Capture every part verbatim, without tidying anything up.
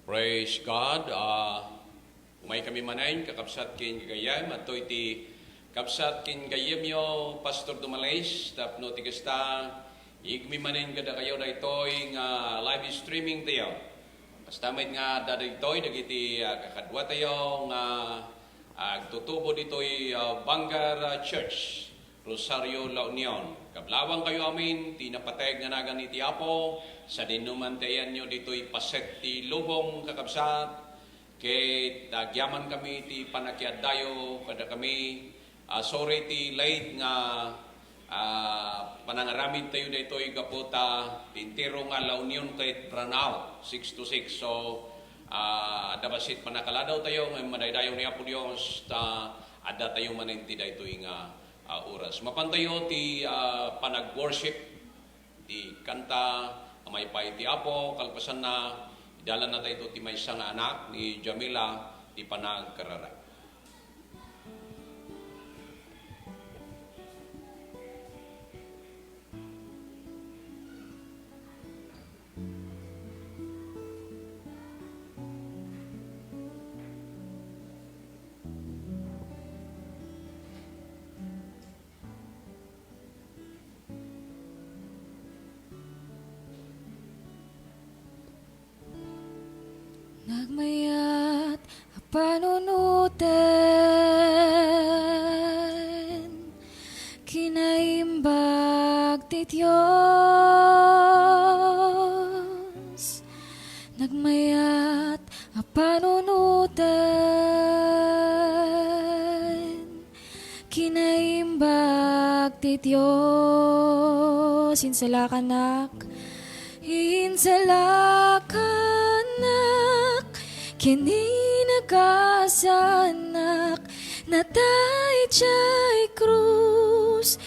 Praise God. Ah, umay kami manen, kakabsat ken gagayyem. Adtoy ti kabsat ken gayyemyo, Pastor Dumales, tapno ti kasta, igmi manen kadakayo daytoy nga live streaming tayo. Kasta met nga adda daytoy dagiti, ah, kakaduatayo nga agtutubo ditoy, ah, Bangar, ah, Church. Rosario, La Union. Kablawangkayo amin ti napateg nga nagan iti Apo, sadinoman ti ayanyo ditoy paset ti lubong, kakabsat, ket agyaman kami ti panakiaddayo kadakami. Ah, sorry ti late nga, ah, panangaramid tayo daytoy gapu ta ti entero nga La Union ket Branao, six to six. So, ah, adda bassit panakaladawtayo, ngem madaydayaw ni Apo Dios ta adda tayo manen ti daytoy nga ah, oras. Mapantayo ti, ah, panag-worship, ti kanta, Amaypay ti Apo, kalpasanna, idalanna tayo ti maysa nga anak ni Jamila, ti panagkararag. Nagmayat a panunoten, kinaimbag ti Dios. Nagmayat a panunoten, kinaimbag ti Dios. Insalakanak, insalakanak, kininagasnak, natay jay krus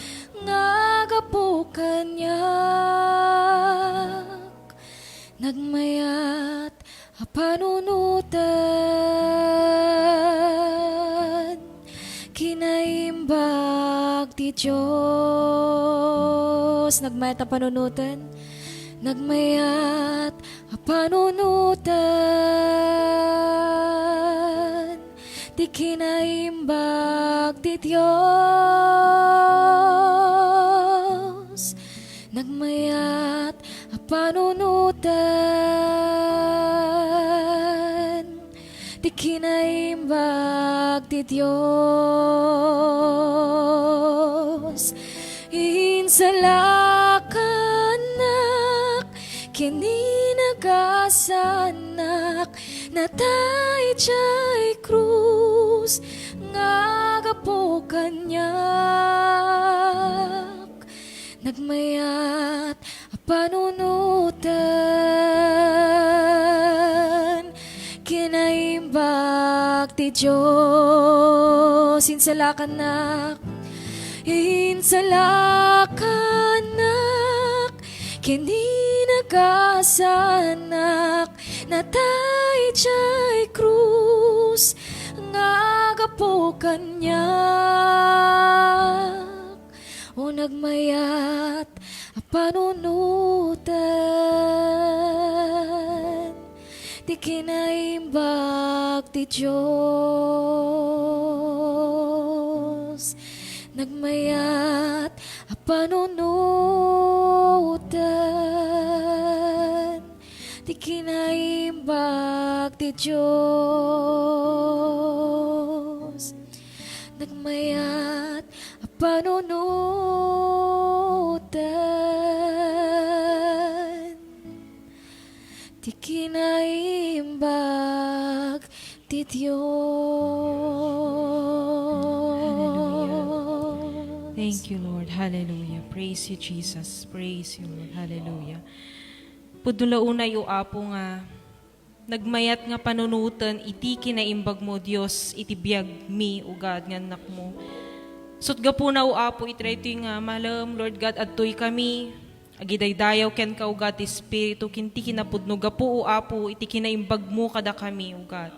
nga gapu kaniak. Nagmayat a panunoten, kinaimbag ti Dios. Nagmayat a panunoten, nagmayat a panunoten, ti kinaimbag ti Dios. Nagmayat a panunoten, ti kinaimbag ti Dios. Insalakanak, kininagasnak, natay jay krus nga gapu kaniak. Nagmayat a panunoten, kinaimbag ti Dios. Insalakanak, insalakanak, kininagasnak, natay jay krus nga gapu kaniak. O nagmayat a panunoten, ti kinaimbag ti Dios. Nagmayat a panunoten, ti kinaimbag ti Dios. Nagmayat a panunoten, ti kinaimbag ti Dios. Thank you, Lord. Hallelujah. Praise you, Jesus. Praise you, Lord. Hallelujah. Pudno la unay, O Apo, nga nagmayat nga panunoten iti kinaimbag mo, Dios, iti biag mi, O God, nga annak mo. Sut gapuna, O Apo, iti daytoy nga malem, Lord God, adtoy kami. Agidaydayaw kenka, O God, ti Espiritu, ken ti kinapudno gapu, O Apo, iti kinaimbag mo kadakami, O God.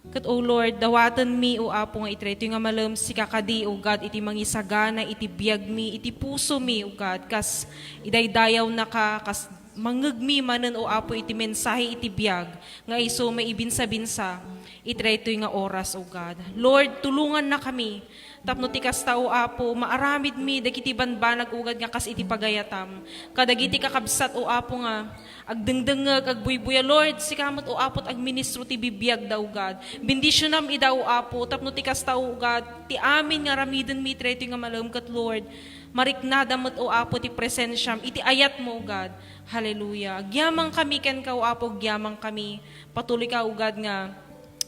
Ket, O Lord, dawatenmi, O Apo, nga iti daytoy nga malem, sika kadi, O God, iti mangisagana iti biagmi, iti pusomi, O God, kas idaydayawnaka, kas Mangngegmi manen, O Apo, iti mensahe iti biag nga isu maibinsa-binsa iti daytoy nga oras, O God. Lord, tulongannakami tapno ti kasta, O Apo, maaramidmi dagiti banbanag, O God, nga kas iti pagayatam. Kadagiti kakabsat, O Apo, nga agdengdengngeg, agbuybuya, Lord, sika met, O Apo, ti agministro ti bibiagda, O God. Bendisionam ida, O Apo, tapno ti kasta, O God, ti amin nga aramidenmi iti daytoy nga malem ket, Lord, mariknada met, O Apo, ti presensiam iti ayatmo, O God. Hallelujah. Agyamankami kenka, O Apo, agyamankami. Patuloyka, O God, nga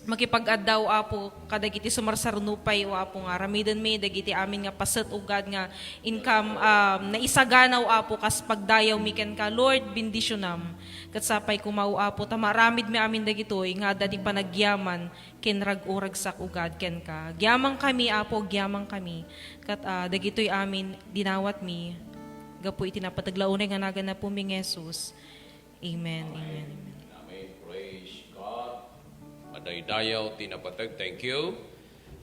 makipag-adda, O Apo, kadagiti sumarsarno pay, O Apo, nga aramidenmi dagiti amin nga paset, O God, nga inkam, um, naisagana, O Apo, kas pagdayawmi kenka. Lord, bendisionam. Ket sapay koma, O Apo, ta maaramidmi amin dagitoy nga adda ti panagyaman ken rag-o ragsak, O God, kenka. Agyamankami, Apo, agyamankami. Ket, ah, dagitoy amin dinawatmi gapu iti napateg la unay nga nagan Apomi nga Jesus. Amen. Amen. Amen. Amen. Praise God. Madaydayaw ti napateg. Thank you.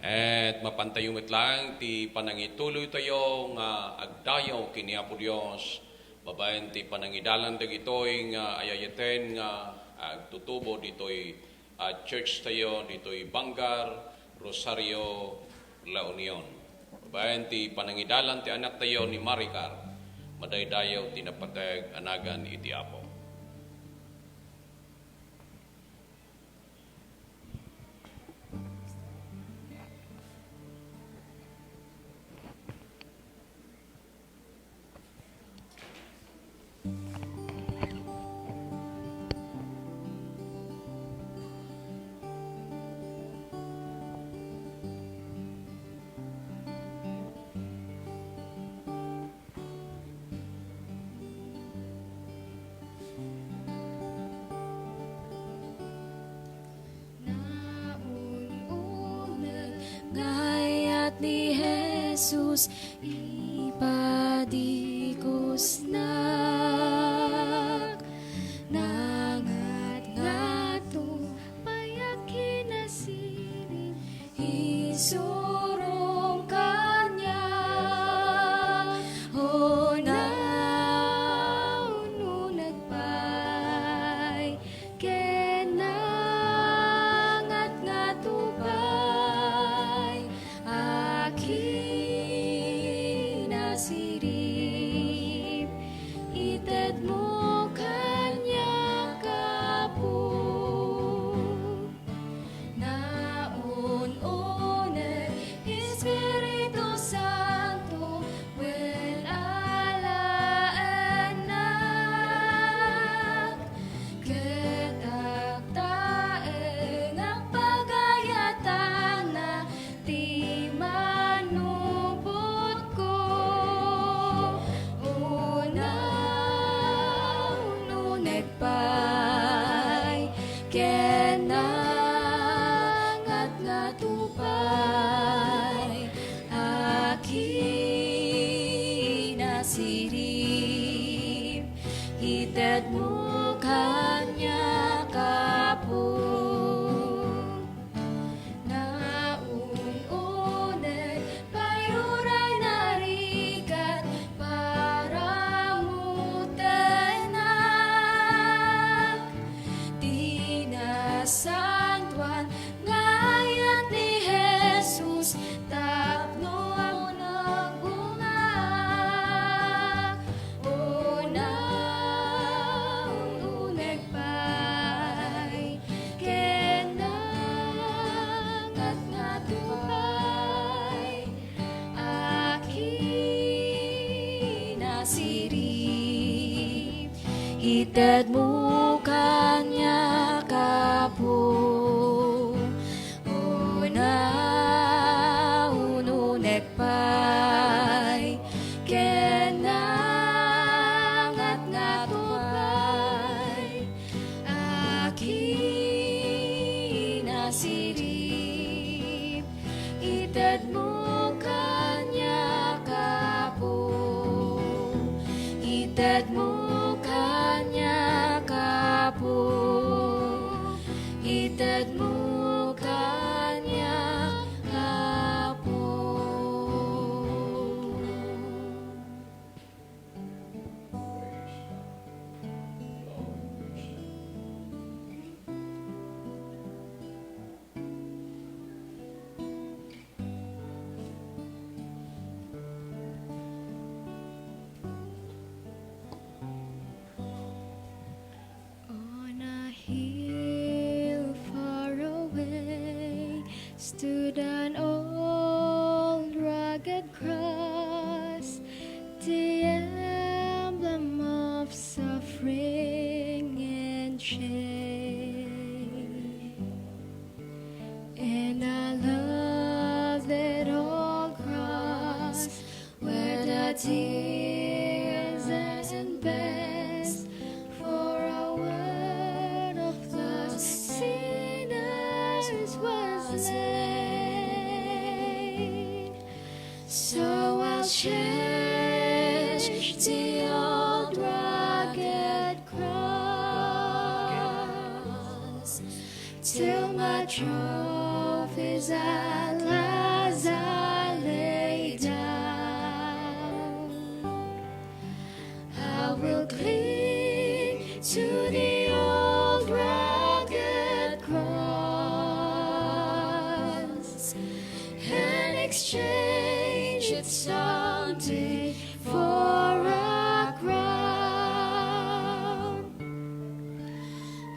At mapantayo met lang ti panangituloytayo nga agdayaw ken ni Apo Dios babaen ti panangidalan dagitoy nga ay-ayaten nga agtutubo ditoy a church tayo ditoy Bangar, Rosario, La Union. Babaen ti panangidalan ti anaktayo ni Maricar, madaydayaw ti napateg a nagan iti Apo. Naun-uneg nga ayat ni Jesus, ipadikusnak. Nangatngato pay a kinasirib, isurong kaniak. O naun-uneg pay ken nangatngato pay a kinasirib, itedmo kaniak, Apo. Naun-uneg, Espiritu Santo, wen alaennak, ket agtaengak pagayatanna ti manubotko. O naun-uneg pay ken nangatngato pay a kinasirib, itedmo kaniak, Apo. Naun-uneg pay uray narigat, paramutenak ti nasantoan nga ayat ni Jesus tapno agbungaak. O naun-uneg pay ken nangatngato pay a kinasirib, itedmo kaniak, Apo. O naun-uneg pay ken nangatngato pay a kinasirib, itedmo kaniak, Apo. Itedmo kaniak, Apo. Itedmo kaniak, Apo. Stood an old rugged cross, the emblem of suffering and shame. And I love that old cross where the tears and best for a world of lost sinners was laid. So I'll cherish the old rugged cross till my trophies at last I lay down. I will cling to the old rugged cross and exchange it someday for a crown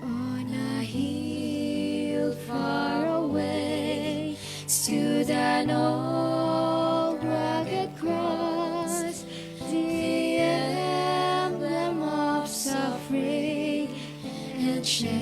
on a hill far away. Stood an old rugged cross, the emblem of suffering and shame.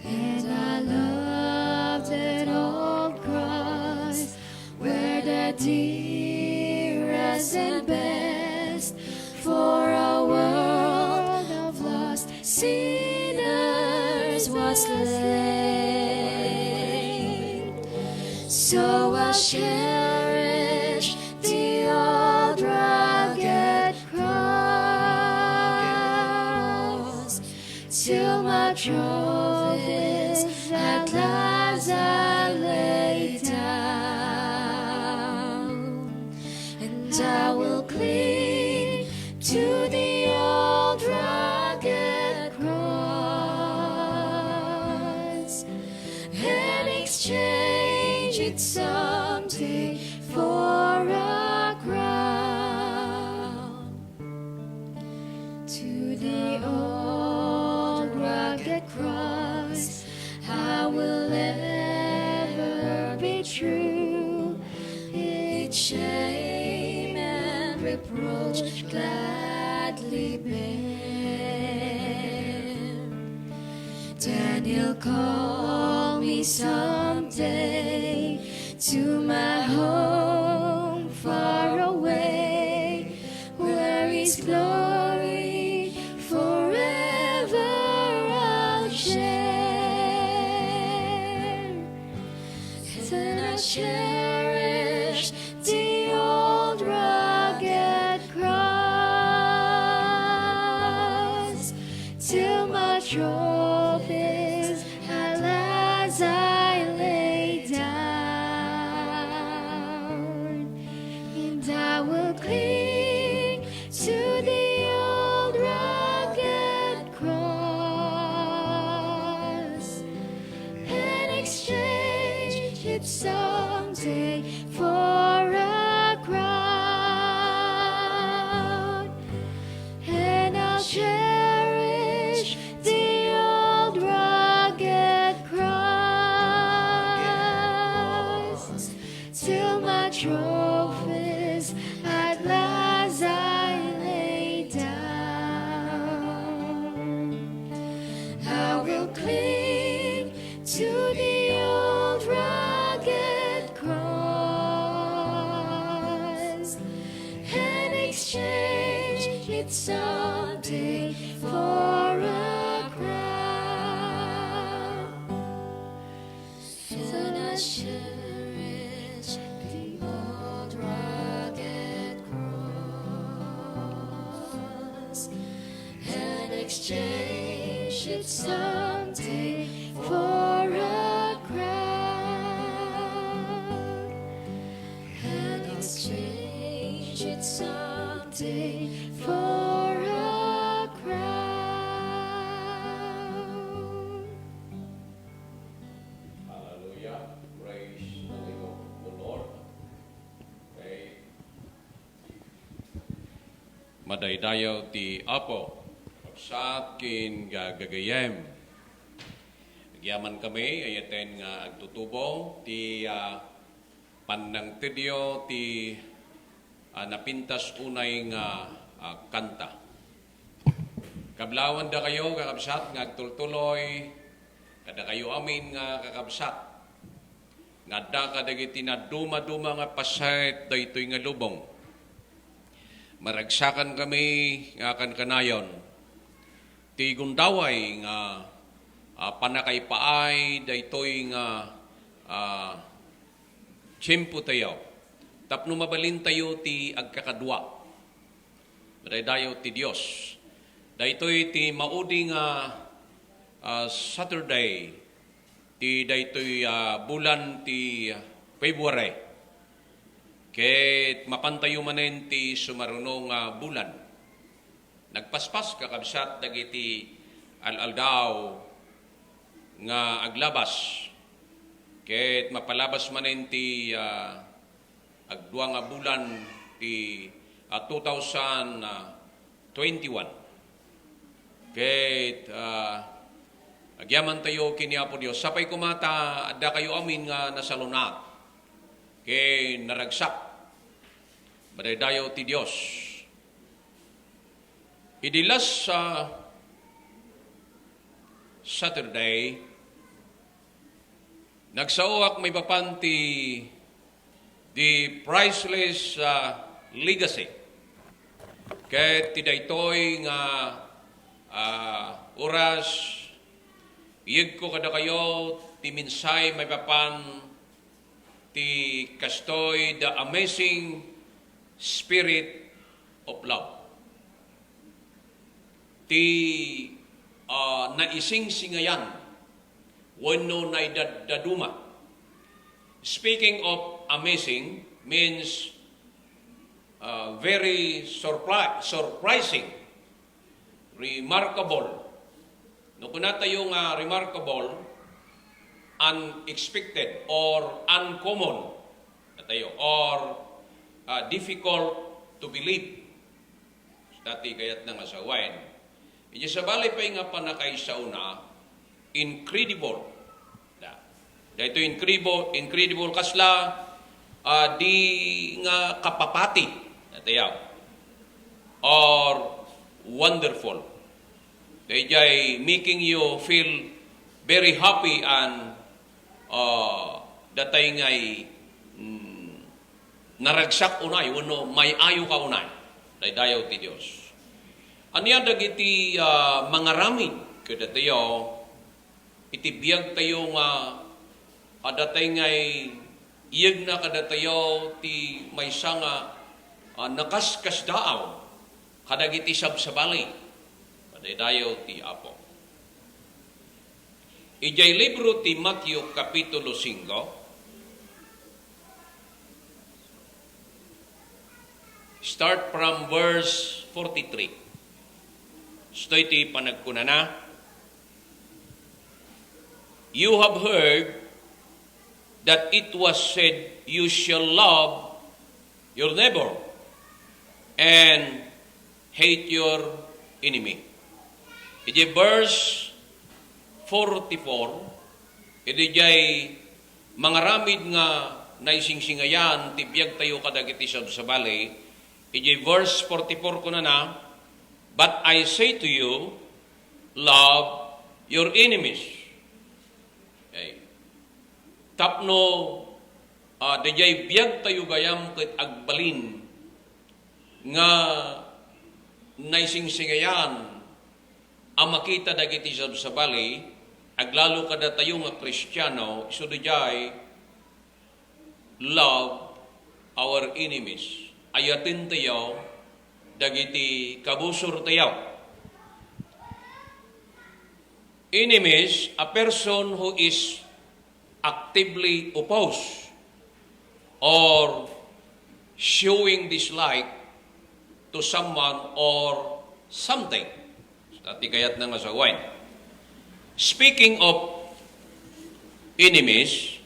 And I love that old cross where the dearest and best for a world of lost sinners was laid. So I'll cherish the old rugged cross till my trophies at last I lay down. And I will cling to the old rugged cross and exchange it someday for a crown. To the old rugged cross I will ever be true. Its shame and reproach gladly bear. Then he'll call me someday to my home far away, where his glory forever I'll share. And I cherish the old rugged cross till my trophies at last I lay down. And I will cling to the old rugged cross and exchange it someday for a crown. And I'll cherish the old rugged cross till my trophies at last I lay down. I will cling to the old rugged cross and exchange it someday for a crown. And I cherish the old rugged cross and exchange it someday for a crown. And exchange it someday for a crown. Hallelujah. Praise the name of the Lord. Okay. Madaydayaw ti Apo, kabsat ken gagagayem. Yaman kami, ayaten nga agtutubo ti, ah, pannangtedyo ti, ah, napintas unay nga, ah, kanta. Kablawan dakayo, kakabsat, nga agtultuloy, kadakayo amin nga kakabsat, nga adda kadagiti naduma-duma nga paset daytoy nga lubong. Maragsakan kami nga kankanayon ti gundaway nga, ah, pannakaipaay daytoy nga, ah, tiempo tayo tapno mabalintayo ti agkakadua. Madaydayaw ti Dios. Daytoy ti maudi nga, ah, Saturday ti daytoy, ah, bulan ti February. Ket mapantayo manen ti sumaruno nga bulan. Nagpaspas, kakabsat, dagiti al-aldaw nga aglabas. Ket mapalabas manen ti, ah, agdua nga bulan ti, ah, two thousand twenty-one. Ket, ah, agyamantayo ken ni Apo Dios. Sapay koma ta adda kayo amin nga nasalun-at ken naragsak. Madaydayaw ti Dios. Idi last, ah, Saturday, nagsaoak maipapan ti The Priceless, ah, Legacy. Ket ti daytoy nga, ah, oras, iyegko kadakayo ti mensahe maipapan ti kastoy, The Amazing Spirit of Love. Ti, ah, naisingsingayan wenno naidaddaduma. Speaking of amazing means, ah, very surpri-, surprising, remarkable. No kunatayo nga remarkable, unexpected or uncommon, katayo, or, ah, difficult to believe. Dati kayatna nga sawen. Idiay sabali pay nga pannakaisaona, incredible. Da. Daytoy incredible, incredible kasla, ah, di nga kapapati. Datayaw. Or wonderful. Dayjay making you feel very happy and, ah, datay ngay, mm, naragsak unay wenno may-ayoka unay. Daydayaw ti Dios. Ania dagiti, ah, mangaramid kadatayo iti biagtayo nga adda tay ngay iyegna kadatayo ti maysa nga, ah, nakaskasdaaw kadagiti sabsabali. Madaydayaw ti Apo. Idiay libro ti Mateo, Kapitulo singko, start from verse forty-three. Istoy ti panagkunana, "You have heard that it was said, 'You shall love your neighbor and hate your enemy.'" Idiay verse forty-four, idiay mangaramid nga naisingsingayan ti biagtayo kadagiti sabsabali, idiay verse forty-four kunana, "But I say to you, love your enemies." Okay. Tapno, ah, dayjay biagtayo gayam ket agbalin nga naisingsingayan a makita dagiti sabsabali, aglalo kadatayo nga Kristiano, isu dayjay, love our enemies. Ayatentayo dagiti kabusortayo. Enemies, a person who is actively opposed or showing dislike to someone or something. Sa ti kayatna nga sawen. Speaking of enemies,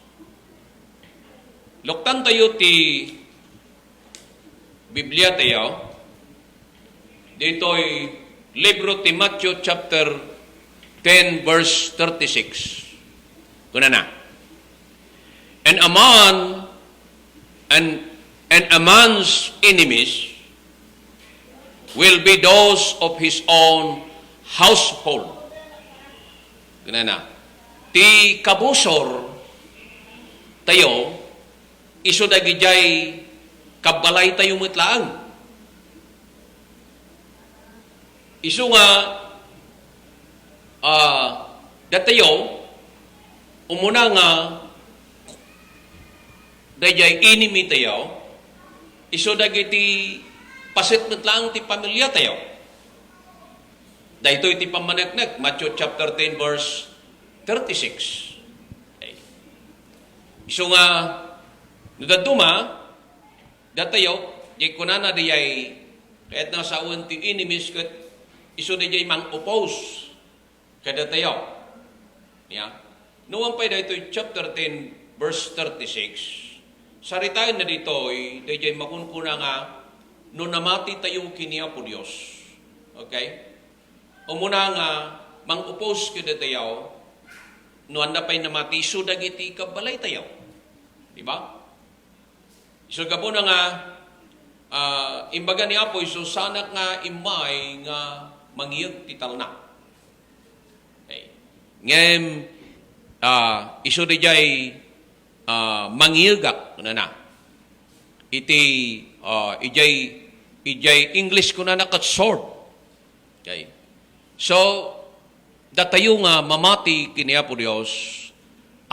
luktantayo ti Biblia tayo, ditoy libro ti Matthew chapter ten, verse thirty-six. Kunana, "And a man, and, and a man's enemies will be those of his own household." Kunana, ti kabusor tayo, isu dagijay kabbalay tayo met laeng. Isu nga, ah, datayo, umuna nga, dayjay enemy tayo, isu dagiti paset met laeng ti pamilya tayo. Daytoy ti pammaneknek, Matthew chapter ten, verse thirty-six. Okay. Isu nga, no dadduma, datayo, di kunana dayjay, ket nasawen ti enemies, ket isu dayjay mang-oppose kadatayo. Ya. No, wen pay daytoy chapter ten, verse thirty-six, saritaenna ditoy, dayjay makunkuna nga, no namati tayo ken ni Apo Dios. Okay? Umuna nga, mang-oppose kadatayo, no adda pay namati, isu dagiti kabbalay tayo. Di ba? Isu gapuna nga, ah, imbaga ni Apo Jesus, "Saanak nga immay nga mangiyeg ti talna." Okay. Ngem, ah, isu dayjay, ah, mangiyegak, kunana. Iti, ah, ijay, ijay English kunana ket sword. Okay. So, datayo nga mamati ken ni Apo Dios,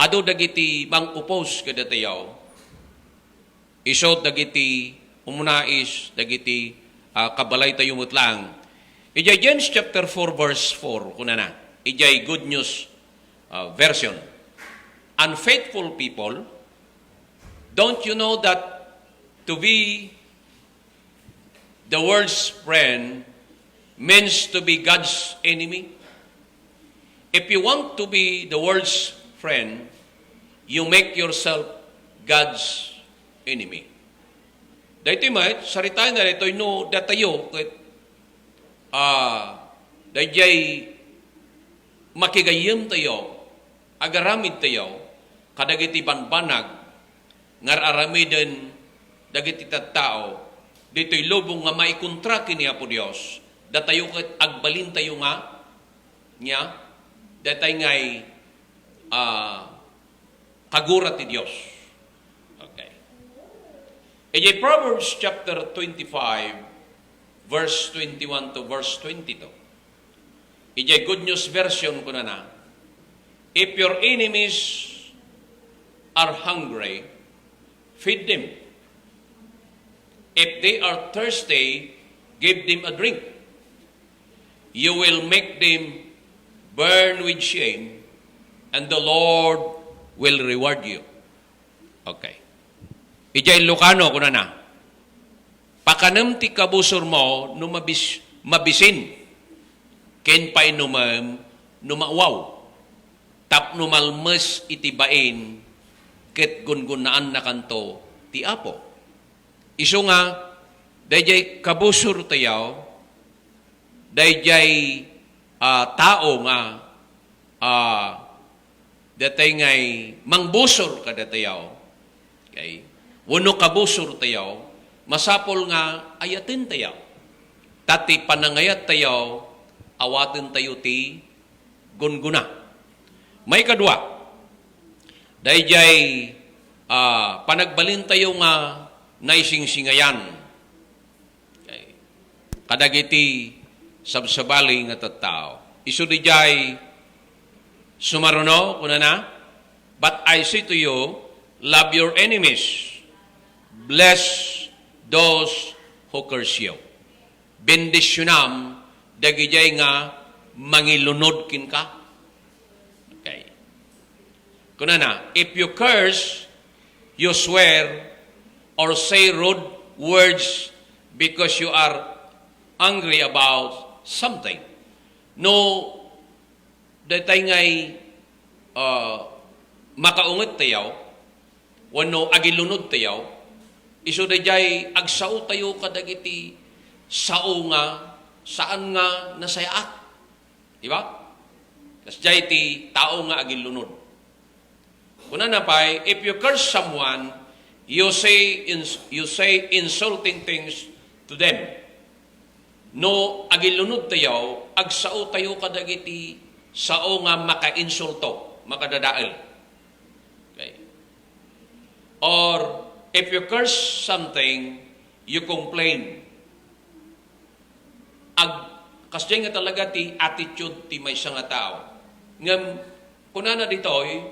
adu dagiti mang-oppose kadatayo, isu dagiti umuna is dagiti, ah, kabbalaytayo met laeng. Idiay James chapter four, verse four, kunana, idiay Good News, ah, version, "Unfaithful people, don't you know that to be the world's friend means to be God's enemy? If you want to be the world's friend, you make yourself God's enemy." Daytoy met, saritaenna daytoy no datayo ket, ah, daydiay makigayyemtayo, agaramidtayo kadagiti banbanag nga ar-aramiden dagiti tattao ditoy lubong nga maikontra ken ni Apo Dios, datayo ket agbalintayo nga, nia, datay ngay, ah, kagura ti Dios. Okay. Idiay Proverbs chapter twenty-five, verse twenty-one to verse twenty-two. Idiay Good News Version, kunana, "If your enemies are hungry, feed them. If they are thirsty, give them a drink. You will make them burn with shame, and the Lord will reward you." Okay. Idiay Ilocano, kunana, "Pakanem ti kabusormo no mabis-, mabisin, ken painumem no mauwaw, tapno malmes iti bain ket gungunnaannakanto ti Apo." Isu nga, daydiay kabusortayo, daydiay, ah, tao nga, ah, datay ngay mangbusor kadatayo, okay? Wenno kabusortayo, masapul nga ayatentayo. Ta ti panangayattayo, awatentayo ti gungguna. Maikadua, daydiay, ah, panagbalintayo nga naisingsingayan. Okay. Kadagiti sabsabali nga tattao. Isu didiay sumaruno, kunana, "But I say to you, love your enemies, bless those who curse you." Bendisionam dagidiay nga mangilunod kenka. Okay. Kunana, "If you curse, you swear, or say rude words because you are angry about something." No, datay ngay, ah, makaungettayo, wenno agilunodtayo, isu daydiay agsaotayo kadagiti sao nga saan nga nasayaat. Di ba? Kasdiay ti tao nga agillunod. Kunana pay, if you curse someone, you say ins-, you say insulting things to them. No agilunod tayo, agsao tayo kadagiti sao nga makainsulto, makadadael. Okay. Or if you curse something, you complain. Ag-, kasdiay nga talaga ti attitude ti maysa nga tao. Ngem kunana ditoy,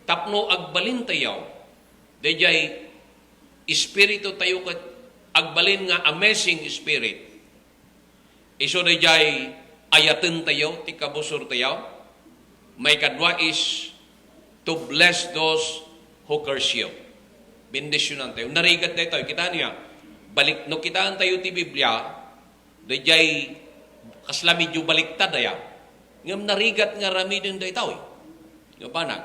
tapno agbalintayo, daydiay espiritu tayo ket agbalin nga amazing spirit. Isu daydiay ayatentayo ti kabusortayo. Maikadua is to bless those who curse you. Bendisyonantayo. Narigat daytoy. Kita niya, balik, no kitaentayo ti Biblia, daydiay kasla medyo baliktad aya. Ngem narigat nga aramiden daytoy. Nga banag.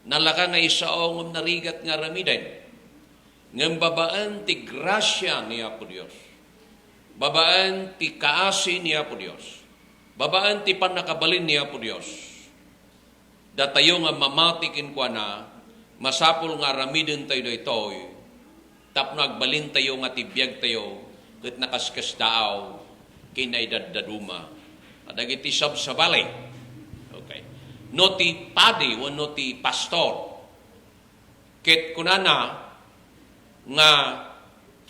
Nalaka nga isao ngem narigat nga aramiden. Ngem babaen ti grasia ni Apo Dios, babaen ti kaasi ni Apo Dios, babaen ti pannakabalin ni Apo Dios, datayo nga mamati kenkuana, masapul nga aramidentayo daytoy tapno agbalintayo nga ti biagtayo ket nakaskasdaaw ken naidaddaduma kadagiti sabsabali. Okay. No ti padi wenno ti pastor, ket kunana nga,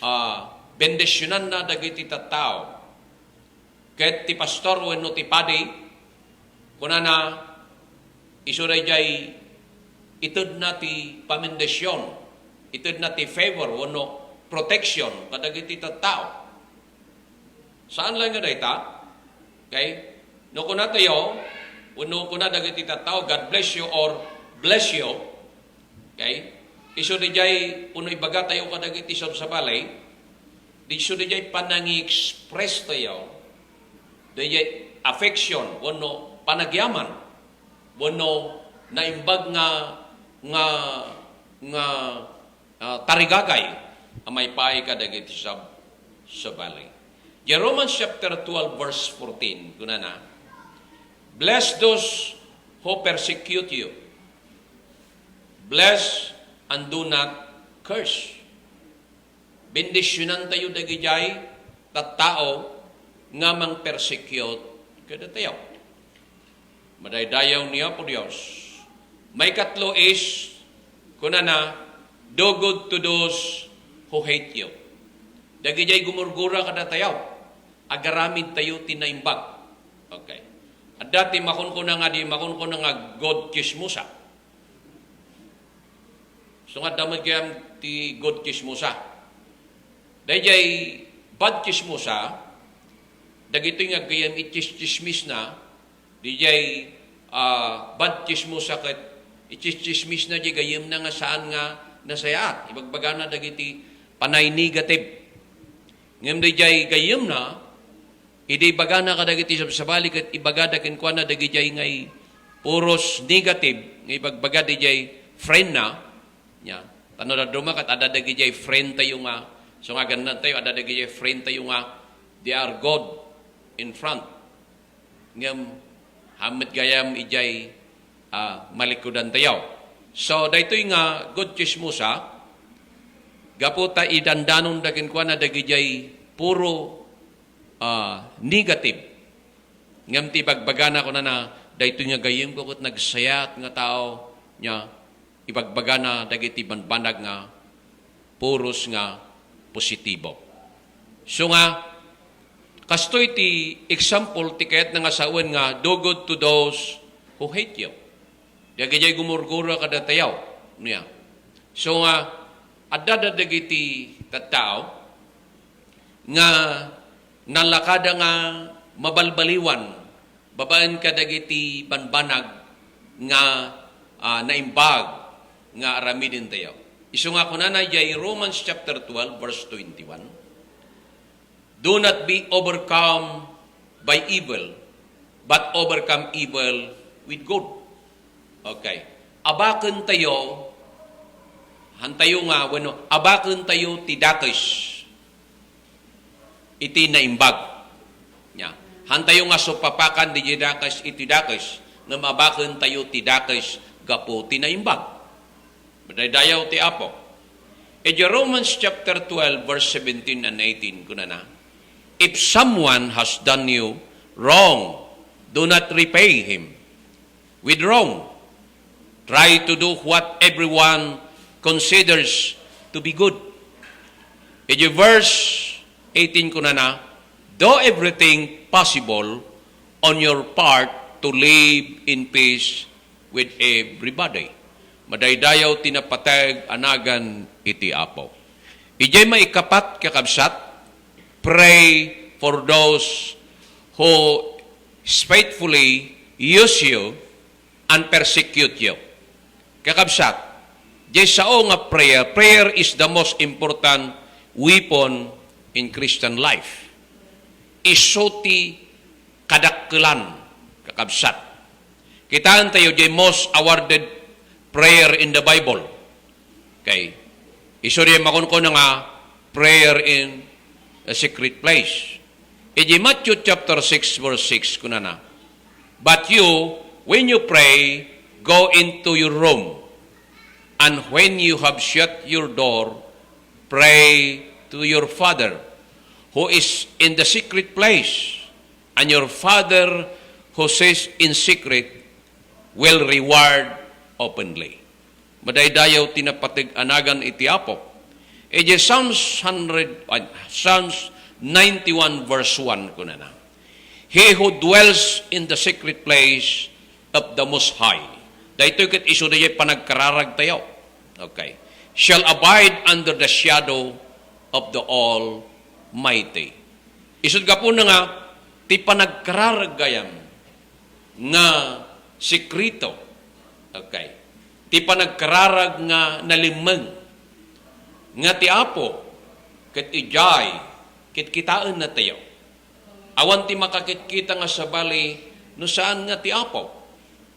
ah, bendisyonanna dagiti tattao. Ket ti pastor wenno ti padi, kunana, isu daydiay itedna ti pamendision, itedna ti favor wenno protection kadagiti tattao. Saan lang nga dayta? Okay? No kuna tayo, wenno kuna dagiti tattao, "God bless you," or "Bless you." Okay? Isu daydiay, wenno ibaga tayo kadagiti sabsabali, di isu daydiay panangi-express tayo, daydiay affection, wenno panagyaman, wenno naimbag nga, nga, nga ah, tarigagay a maipaay kadagiti sab-, sabali. Di Romans chapter twelve, verse fourteen, kunana, "Bless those who persecute you. Bless and do not curse." Bendisyonantayo dagidiay tattao nga mangpersecute kadatayo. Madaydayaw ni Apo Dios. Maikatlo is, kunana, "Do good to those who hate you." Dagidiay gumurgura kadatayo, agaramid tayo ti naimbag. Okay. Adda ti makunkuna nga di, makunkuna nga good chismosa. So nga, adda met gayam ti good chismosa. Daydiay bad chismosa, dagitoy nga aggayam ichis-chismisna, daydiay, ah, bad chismosa ket ichis-chismisna di gayyemna nga saan nga nasayaat. Ibagbagana dagiti panay negative. Ngem daydiay gayyemna, idi ibagana kadagiti sabsabali ket ibagada kenkuana dagidiay nga i-, puros negative nga ibagbaga didiay friendna, nia, ta no dadduma ket adda dagidiay friend tayo nga, so nga gannan tayo, adda dagidiay friend tayo nga they are good in front. Ngem, haan met gayam idiay, ah, malikudan tayo. So, daytoy nga good chismosa, gapu ta idandanon da kenkuana dagidiay puro, ah, negative. Ngem ti ibagbagana, kunana, "Daytoy nga gayyemko ket nagsayaat nga tao," nia, ibagbagana dagiti banbanag nga puros nga positibo. So nga, kastoy ti example ti kayatna nga sawen nga, "Do good to those who hate you." Dagidiay gumurgura kadatayo, nia. So nga, adda dagiti tattao nga nalakada nga mabalbaliwan babaen kadagiti banbanag nga, ah, naimbag nga aramidentayo. Isu nga kunana idiay Romans chapter twelve, verse twenty-one, "Do not be overcome by evil, but overcome evil with good." Okay. Abakentayo, hantayo nga, wenno, abakentayo ti dakes iti naimbag. Nia, hantayo nga supapakan didiay dakes iti dakes, ngem abakentayo ti dakes gapu ti naimbag. Madaydayaw ti Apo. Idiay Romans chapter twelve, verse seventeen and eighteen, kunana, "If someone has done you wrong, do not repay him with wrong. Try to do what everyone considers to be good." Idiay verse eighteen, kunana, "Do everything possible on your part to live in peace with everybody." Madaydayaw ti napateg a nagan iti Apo. Idiay maikapat, kakabsat, pray for those who spitefully use you and persecute you. Kakabsat, diay sao nga prayer, prayer is the most important weapon in Christian life. Isu ti kadakkelan, kakabsat. Kitaentayo diay most awarded prayer in the Bible. Okay. Isu diay makunkuna nga prayer in a secret place. Idiay Matthew chapter six, verse six, kunana, "But you, when you pray, go into your room, and when you have shut your door, pray to your Father who is in the secret place, and your Father who sees in secret will reward openly." Madaydayaw ti napateg a nagan iti Apo. Idiay Psalms hundred, ay, Psalms ninety-one verse one, kunana, "He who dwells in the secret place of the Most High." Daytoy ket isu daydiay panagkararagtayo. Okay. "Shall abide under the shadow of the Almighty." Isut' gapuna nga ti panagkararag gayam nga sekreto. Okay. Ti panagkararag nga nalimmeng nga ti Apo ket idiay kitkitaennatayo. Awan ti makakitkita nga sabali no saan nga ti Apo.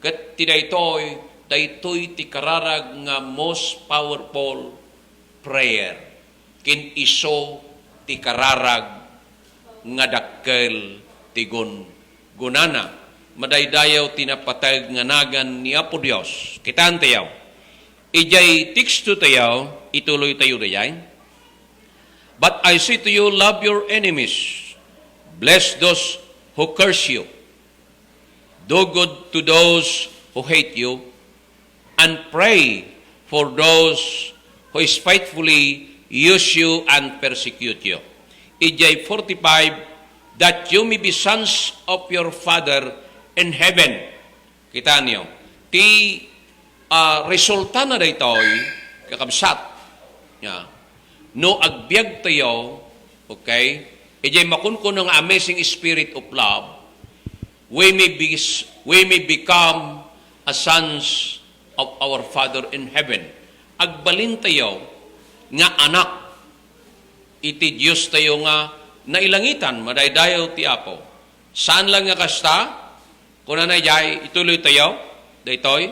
Ket ti daytoy, daytoy ti kararag nga most powerful prayer. Ken isu ti kararag nga dakkel ti gun-, gunana. Madaydayaw ti napateg nga nagan ni Apo Dios. Kitaentayo. Idiay tekstotayo, ituloytayo daydiay. "But I say to you, love your enemies. Bless those who curse you. Do good to those who hate you, and pray for those who spitefully use you and persecute you." Idiay forty-five, "That you may be sons of your Father in heaven." Kitaenyo, ti, ah, resulta na daytoy, kakabsat. Ya. No agbiagtayo, okay, idiay makunkuno nga amazing spirit of love, we may be, we may become a sons of our Father in heaven. Agbalintayo nga anak iti Diostayo nga nailangitan, madaydayaw ti Apo. Saan lang nga kasta, kunana idiay, ituloytayo, daytoy,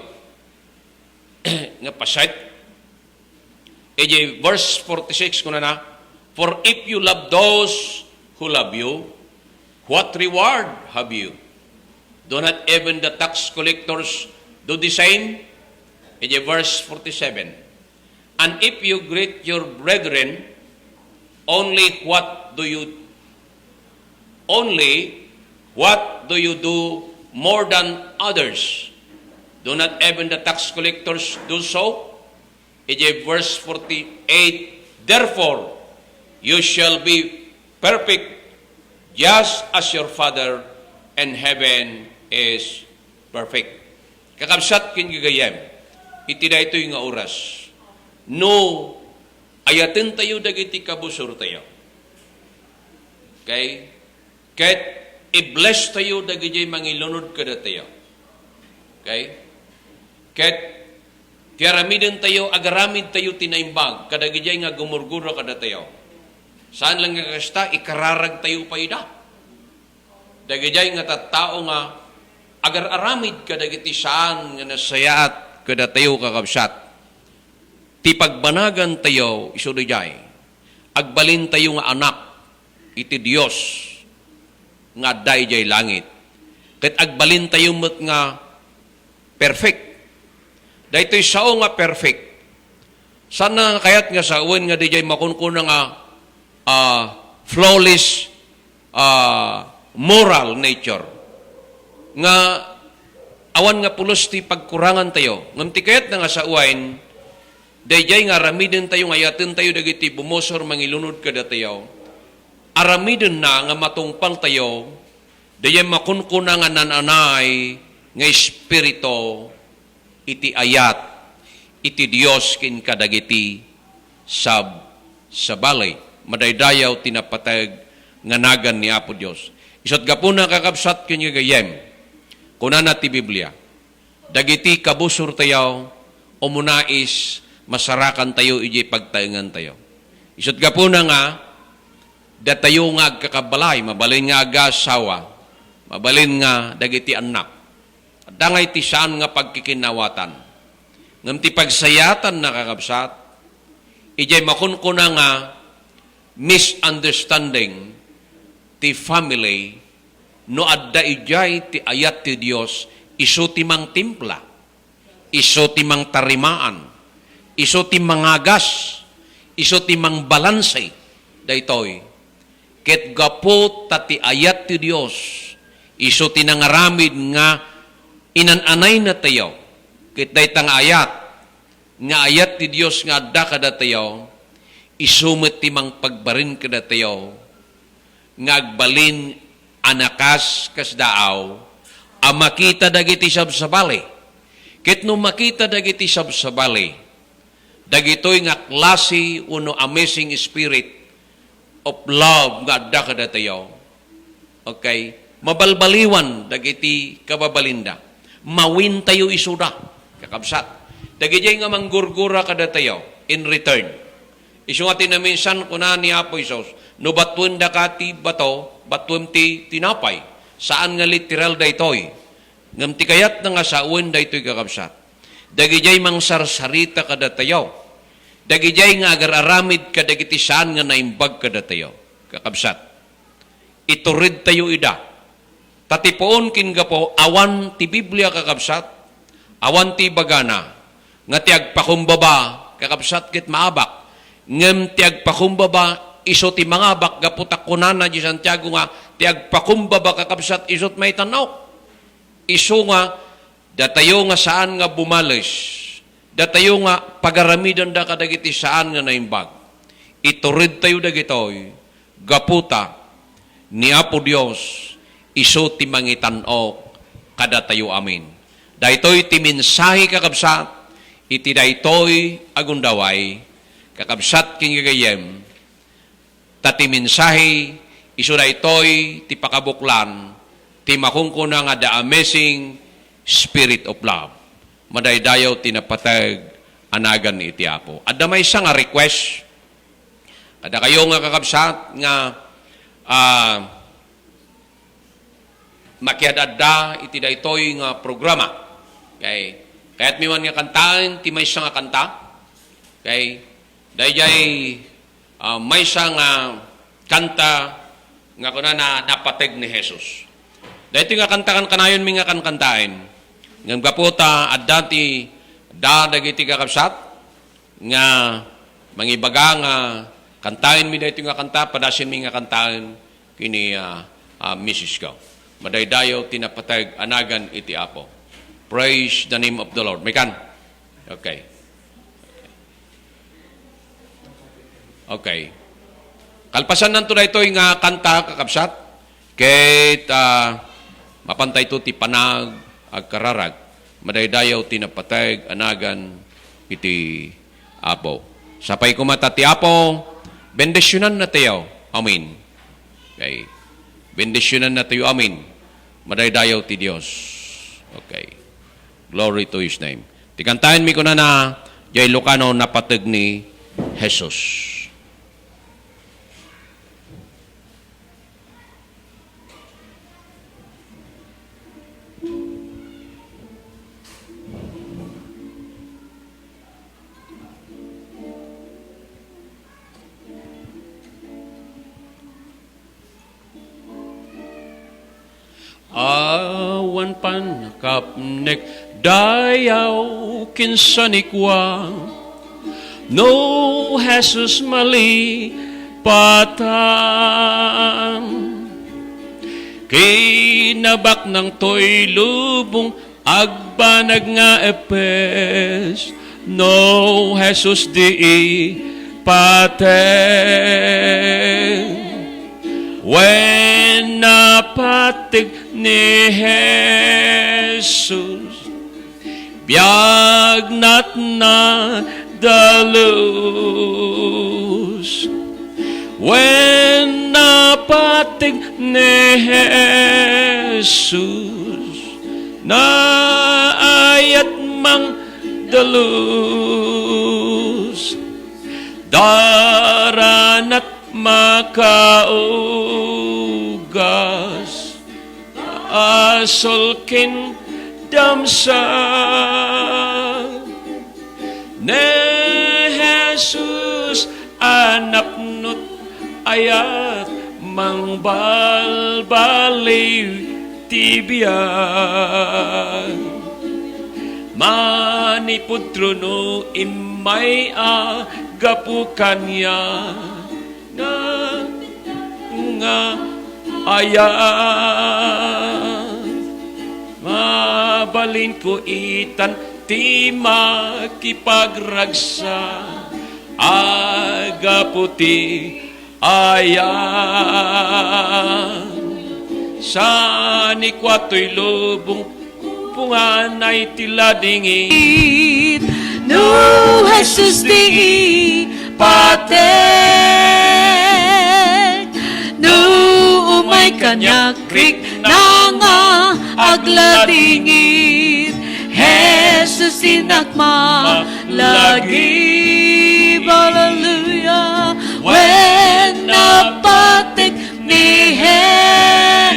nga paset. Idiay verse forty-six, kunana, "For if you love those who love you, what reward have you? Do not even the tax collectors do the same?" Idiay verse forty-seven, "And if you greet your brethren, only what do you, only what do you do more than others? Do not even the tax collectors do so?" Idiay verse forty-eight, "Therefore, you shall be perfect, just as your Father in heaven is perfect." Kakabsat ken gagayyem, iti daytoy nga oras, no ayatentayo dagiti kabusortayo, okay? Ket i-bless tayo dagidiay mangilunod kadatayo. Okay? Ket ti aramidentayo, agaramidtayo ti naimbag kadagidiay nga gumurgura kadatayo. Saan lang nga kasta, ikararagtayo pay ida. Dagidiay nga tattao nga agar-aramid kadagiti saan nga nasayaat kadatayo, kakabsat. Ti pagbanagantayo isu daydiay, agbalintayo nga anak iti Dios nga adda idiay langit. Ket agbalintayo met nga perfect. Daytoy sao nga perfect, Saan nga kayat nga sawen nga dijay makunkuna nga, ah, flawless, ah, moral nature. Nga awan nga pulos ti pagkurangan tayo. Ngem ti kayat na nga sawen, dayjay nga aramiden tayo nga ayaten tayo dagiti bumusor mangilunod kada tayo. Aramiden na nga matungpal tayo, dayjay makunkuna nga nananay nga espiritu iti ayat iti Dios ken kadagiti sab-, sabali. Madaydayaw ti napateg nga nagan ni Apo Dios. Isut' gapuna, kakabsat ken gagayyem, kunana ti Biblia, dagiti kabusor tayo, umuna is masarakan tayo iti pagtaengan tayo. Isut' gapuna nga, datayo nga agkakabalay, mabalin nga agasawa, mabalin nga dagiti annak. Adda nga iti saan nga pagkikinawatan. Ngem ti pagsayaatan, nakakabsat, ijay makunkuna nga misunderstanding ti family, no adda ijay ti ayat ti Dios, isu ti mangtimpla, isu ti mangtarimaan, isu ti mangagas, isu ti mangbalanse daytoy. Ket gapu ta ti ayat ti Dios, isu ti nangaramid nga inan-anayna tayo. Ket dayta nga ayat, nga ayat ti Dios nga adda kadatayo, isu met ti mangpagbarin kadatayo nga agbalin a nakas kas daaw a makita dagiti sabsabali. Ket no makita dagiti sabsabali, dagitoy nga klase wenno amazing spirit of love nga adda kadatayo, okay, mabalbaliwan dagiti kababalinda. Mawintayo isuda, kakabsat. Dagidiay nga manggurgura kadatayo in return. Isu nga ti naminsan kuna ni Apo Jesus, "No batuendaka ti bato, batuem ti tinapay." Saan nga literal daytoy. Ngem ti kayatna nga sawen daytoy, kakabsat, dagidiay mangsarsarita kadatayo, dagidiay nga agar-aramid kadagiti saan nga naimbag kadatayo, kakabsat, ituredtayo ida. Ta ti puon ken gapu, awan ti Biblia, kakabsat, awan ti ibagana nga ti agpakumbaba, kakabsat, ket maabak. Ngem ti agpakumbaba, isu ti mangabak, gapu ta kunana di Santiago nga ti agpakumbaba, kakabsat, isu't maitan-ok. Isu nga datayo nga saan nga bumales, datayo nga pagaramidenda kadagiti saan nga naimbag, ituredtayo dagitoy gapu ta ni Apo Dios isu ti mangitan-ok kadatayo amin. Daytoy ti mensahe, kakabsat, iti daytoy a gundaway, kakabsat ken gagayyem, ta ti mensahe, isu daytoy ti pakabuklan ti makunkuna nga The Amazing Spirit of Love. Madaydayaw ti napateg a nagan iti Apo. Adda maysa nga request kadakayo nga kakabsat nga, ah, makiad-adda iti daytoy nga programa. Okay. Kayatmi man nga kantaen ti maysa nga kanta. Okay. Daydiay, ah, maysa nga kanta nga kunana, "Napateg ni Jesus." Daytoy nga kanta kankanayonmi nga kankantaen. Ngem gapu ta adda ti, adda dagiti kakabsat nga mangibaga nga kantaenmi daytoy nga kanta, padasenmi nga kantaen ken ni, ah, ah, misis ko. Madaydayaw ti napateg a nagan iti Apo. Praise the name of the Lord. Maykan? Okay. Okay. Kalpasannanto daytoy nga kanta, kakabsat. Ket, ah, mapantayto ti panag-, agkararag. Madaydayaw ti napateg a nagan iti Apo. Sapay koma ta ti Apo, bendisyonannatayo. Amen. Okay. Bendisyonannatayo. Amen. Madaydayaw ti Dios. Okay. Glory to His name. Ti kantaenmi kunana, jay Ilocano, "Napateg ni Jesus." Awan pannakapnek, dayaw ken sanikua. No Jesus malipatan, kinabaknang toy lubong, agbanag nga epes. No Jesus di ipateg, wen napateg ni Jesus, biag natna dalus. Wen napateg ni Jesus, naayat mang dalus. Daranat makaugas, asul ken damsa. Ne Jesus a napnot ayat mangbalbaliw ti biag. Manipud trono immay a gapu kaniak. Nga, nga, aya, mabalinko itan ti makipagragsak, agapu ti aya. Saan ni kuatoy lubong punganay ti ladingit. No Jesus di ipateg, no umay kaniak rikna nga agladingit. Jesus, inakma lagi. Hallelujah. Wen napateg ni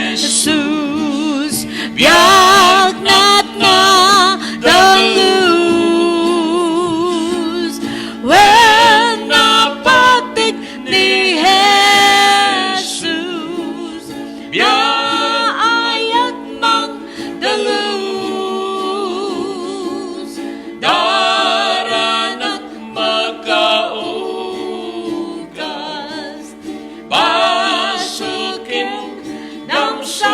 Jesus, biag natna dalus. Wen napateg ni Jesus, biag ayat mang dalus. Daranat makaugas, basol ken damsak.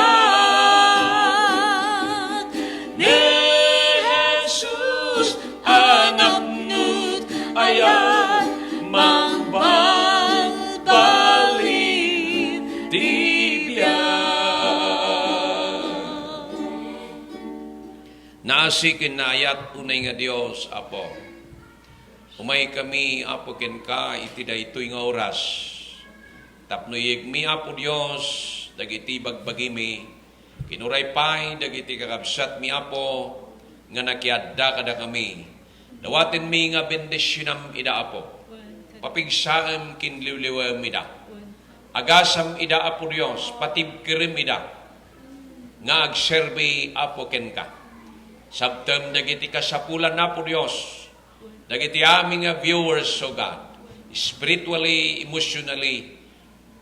Ni Jesus a napnot ayat mangbalbaliw ti biag. Naasi ken naayat unay nga Dios, Apo. Umay kami, Apo, kenka iti daytoy nga oras. Tapno iyegmi, Apo Dios, dagiti bagbagimi, ken uray pay dagiti kakabsatmi, Apo, nga nakiadda kadakami. Dawatenmi nga bendisionam ida, Apo. Papigsaem ken liwliwem ida. Agasam ida, Apo Dios, patibkerem ida nga agserbi, Apo, kenka. Sabtem dagiti kasapulan, Apo Dios, dagiti amin nga viewers, O God, spiritually, emotionally,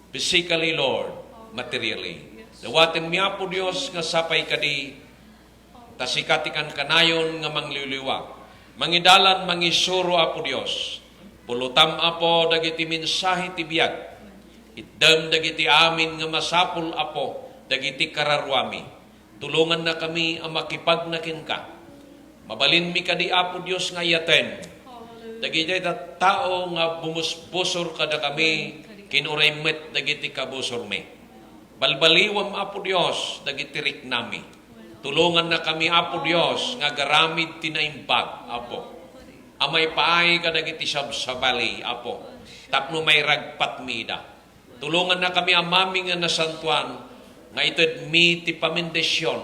physically, Lord, materially. Dawatenmi, Apo Dios, nga sapay kadi, ta sika ti kankanayon nga mangliwliwa. Mangidalan, mangisuro, Apo Dios. Pulutam, Apo, dagiti mensahe ti biag. Itdem dagiti amin nga masapul, Apo, dagiti kararuami. Tulongannakami a makipagna kenka. Mabalinmi kadi, Apo Dios, nga ayaten dagiti tattao nga bumusbusor kadakami, ken uray met dagiti kabusormi. Balbaliwem, Apo Dios, dagiti riknami. Tulongannakami, Apo Dios, nga agaramid ti naimbag, Apo. A maipaay kadagiti sabsabali, Apo, tapno mairagpatmi ida. Tulongannakami, Amami nga nasantoan, nga itedmi ti pamendision,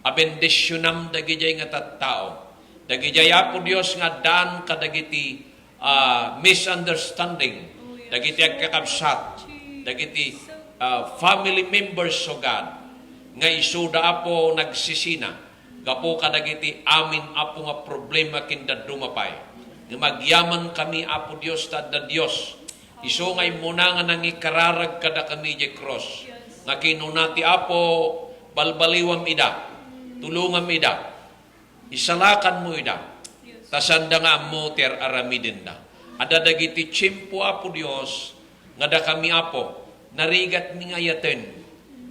a bendisionam dagidiay nga tattao. Dagidiay, Apo Dios, nga addaan kadagiti, ah, misunderstanding, dagiti agkakabsat, dagiti, ah, family members, O God, nga isuda, Apo, nagsisina gapu kadagiti amin, Apo, nga problema ken dadduma pay. Ngem agyamankami, Apo Dios, ta adda Dios. Isu nga immuna nga nangikararag kadakami idiay krus. Nga kinuna ti Apo, "Balbaliwam ida, tulongam ida, isalakanmo ida, ta saanda nga ammo ti ar-aramidenda." Adda dagiti tiempo, Apo Dios, nga dakami, Apo, narigatmi nga ayaten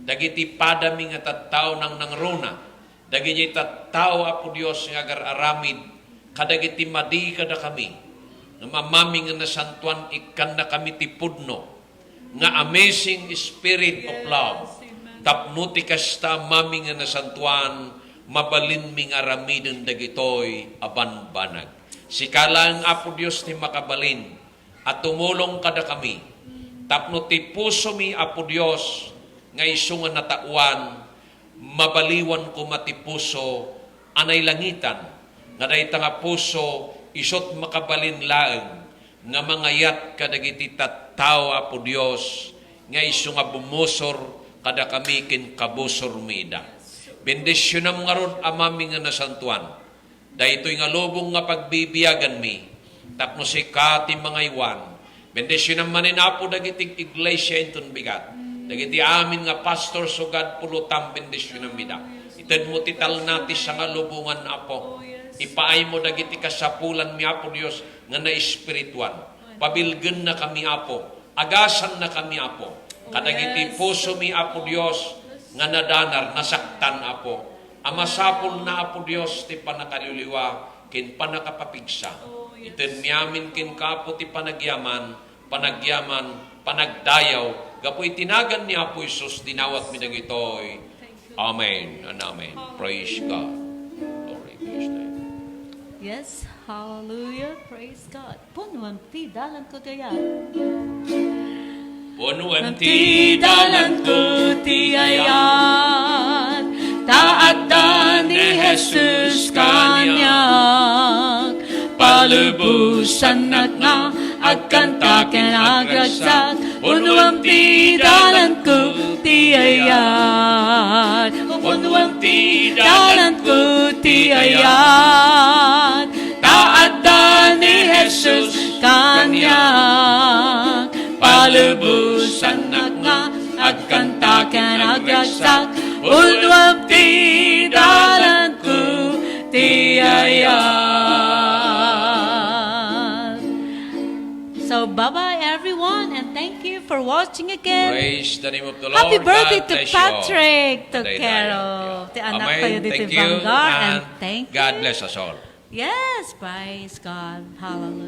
dagiti padami nga tattao nangnangruna, dagiti tattao, Apo Dios, nga agar-aramid kadagiti madi kadakami, nga Amami nga nasantoan, ikkannakami ti pudno nga amazing spirit of love. Tapno ti kasta, Amami nga nasantoan, mabalinmi nga aramiden dagitoy a banbanag. Sika laeng, Apo Dios, ti makabalin a tumulong kadakami tapno ti pusomi, Apo Dios, nga isu nga nataoan, mabaliwan koma ti puso a nailangitan, nga dayta nga puso isut' makabalin laeng nga mangayat kadagiti tattao, Apo Dios, nga isu nga bumusor kadakami ken kabusormi ida. Bendisionam ngarud, Amami nga nasantoan, daytoy nga lubong nga pagbibiaganmi, tapno sika ti mangaywan. Bendisionam manen, Apo, dagiti iglesia inton bigat. Dagiti amin nga pastor, sugad pulotam, bendisionam ida. Itedmo ti talna ti sangalubongan, Apo. Ipaaymo dagiti kasapulanmi, Apo Dios, nga naespirituan. Pabilgennakami, Apo. Agasannakami, Apo. Kadagiti pusomi, Apo Dios, nga nadanar, nasaktan, Apo. A masapulna, Apo Dios, ti pannakaliwliwa ken pannakapapigsa. Itedmi amin kenka, Apo, ti panagyaman, panagyaman, panagdayaw, gapu iti nagan ni Apo Jesus, dinawatmi dagitoy. Amen and amen. Praise God. Glory be to God. Yes, hallelujah. Praise God. Punuan ti dalanko ti ayat. Punuan ti dalanko ti ayat, ta adda ni Jesus kaniak. Palubosannak nga agkanta ken agragsak. Punuan ti dalanko ti ayat. Punuan ti dalanko ti ayat. Ta adda ni Jesus kaniak. Palubosannak nga agkanta ken agragsak. Punuan ti dalanko ti ayat. So, bye-bye everyone, and thank you for watching again. Praise the name of the Lord. Happy birthday to Patrick Tokero. Ti anak tayo dito, Banggar, and thank you. God bless us all. Yes, praise God. Hallelujah.